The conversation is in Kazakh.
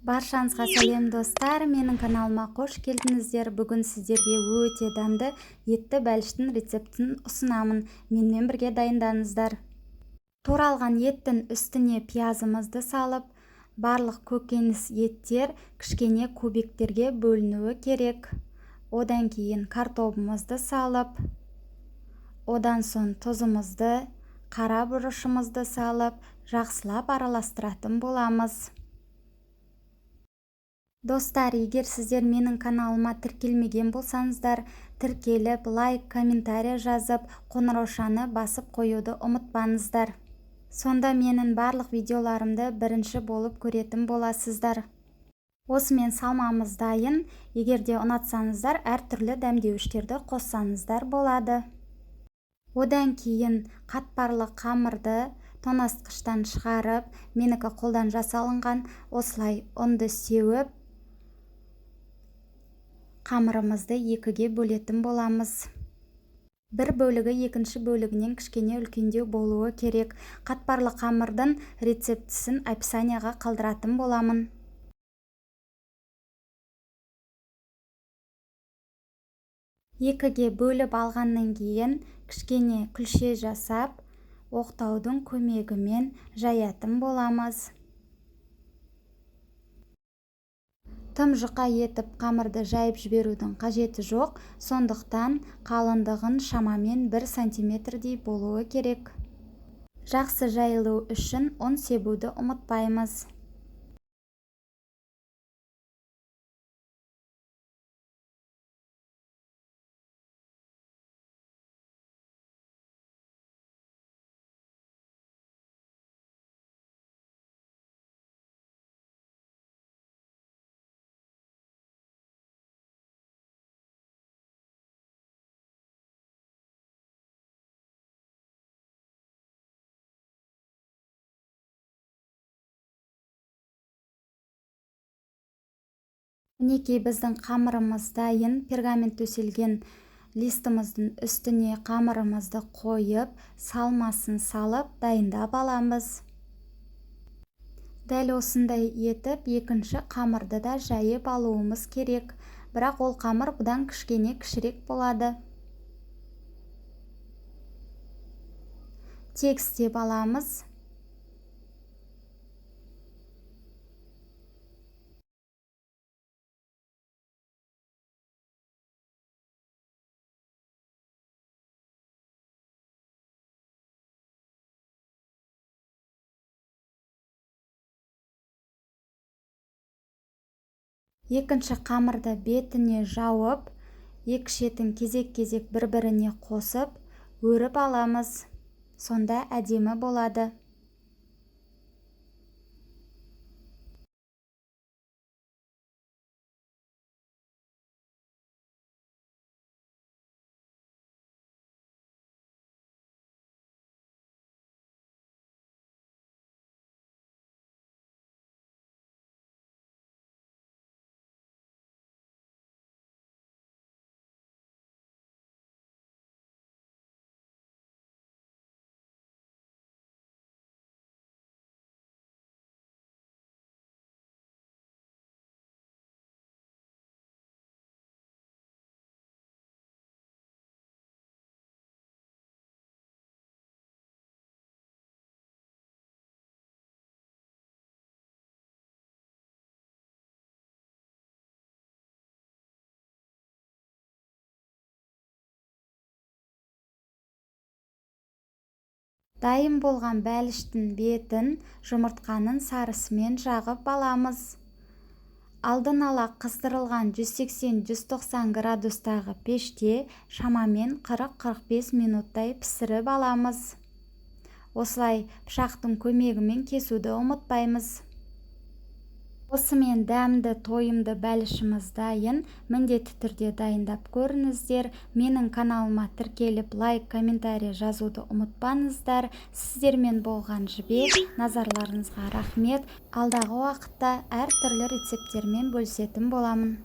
Баршаңызға сәлем, достар! Менің каналыма қош келдіңіздер. Бүгін сіздерге өте дәмді етті бәліштің рецептін ұсынамын. Менімен бірге дайындаңыздар. Туралған еттің үстіне пиязымызды салып, барлық көкөніс еттер кішкене кубиктерге бөлінуі керек. Одан кейін картобымызды салып, одан соң тұзымызды, қара бұрышымызды салып, жақсылап араластыратын боламыз. Достар, егер сіздер менің каналыма тіркелмеген болсаңыздар, тіркеліп, лайк, комментарий жазып, қоңыраушаны басып қоюды ұмытпаңыздар. Сонда менің барлық видеоларымды бірінші болып көретін боласыздар. Осымен салмамыз дайын. Егер де ұнатсаңыздар, әртүрлі дәмдеуіштерді қоссаңыздар болады. Одан кейін қатпарлы қамырды тоңазытқыштан шығарып, менікі қолдан жасалынған, осылай ұнды сеуіп, қамырымызды екіге бөлетін боламыз. Бір бөлігі екінші бөлігінен кішкене үлкендеу болуы керек. Қатпарлы қамырдың рецептісін описанияға қалдыратын боламын. Екіге бөліп алғаннан кейін кішкене күлше жасап, оқтаудың көмегімен жаятын боламыз. Тым жұқа етіп қамырды жайып жіберудің қажеті жоқ, сондықтан қалыңдығын шамамен 1 сантиметрдей болуы керек. Жақсы жайылу үшін ұн себуді ұмытпаймыз. Мінекей, біздің қамырымыз дайын. Пергамент төселген листіміздің үстіне қамырымызды қойып, салмасын салып дайындап аламыз. Дәл осындай етіп екінші қамырды да жайып алуымыз керек. Бірақ ол қамыр бұдан кішкене кішірек болады. Тегістеп аламыз. Екінші қамырды бетіне жауып, екі шетін кезек-кезек бір-біріне қосып, өріп аламыз. Сонда әдемі болады. Дайын болған бәліштің бетін жұмыртқаның сарысымен жағып аламыз. Алдын ала қыздырылған 180-190 градустағы пеште шамамен 40-45 минуттай пісіріп аламыз. Осылай пышақтың көмегімен кесуді ұмытпаймыз. Осымен дәмді тойымды бәлішіміз дайын. Міндетті түрде дайындап көріңіздер. Менің каналыма тіркеліп, лайк, комментарий жазуды ұмытпаңыздар. Сіздермен болған Жібек. Назарларыңызға рахмет. Алдағы уақытта әртүрлі рецепттермен бөлісетін боламын.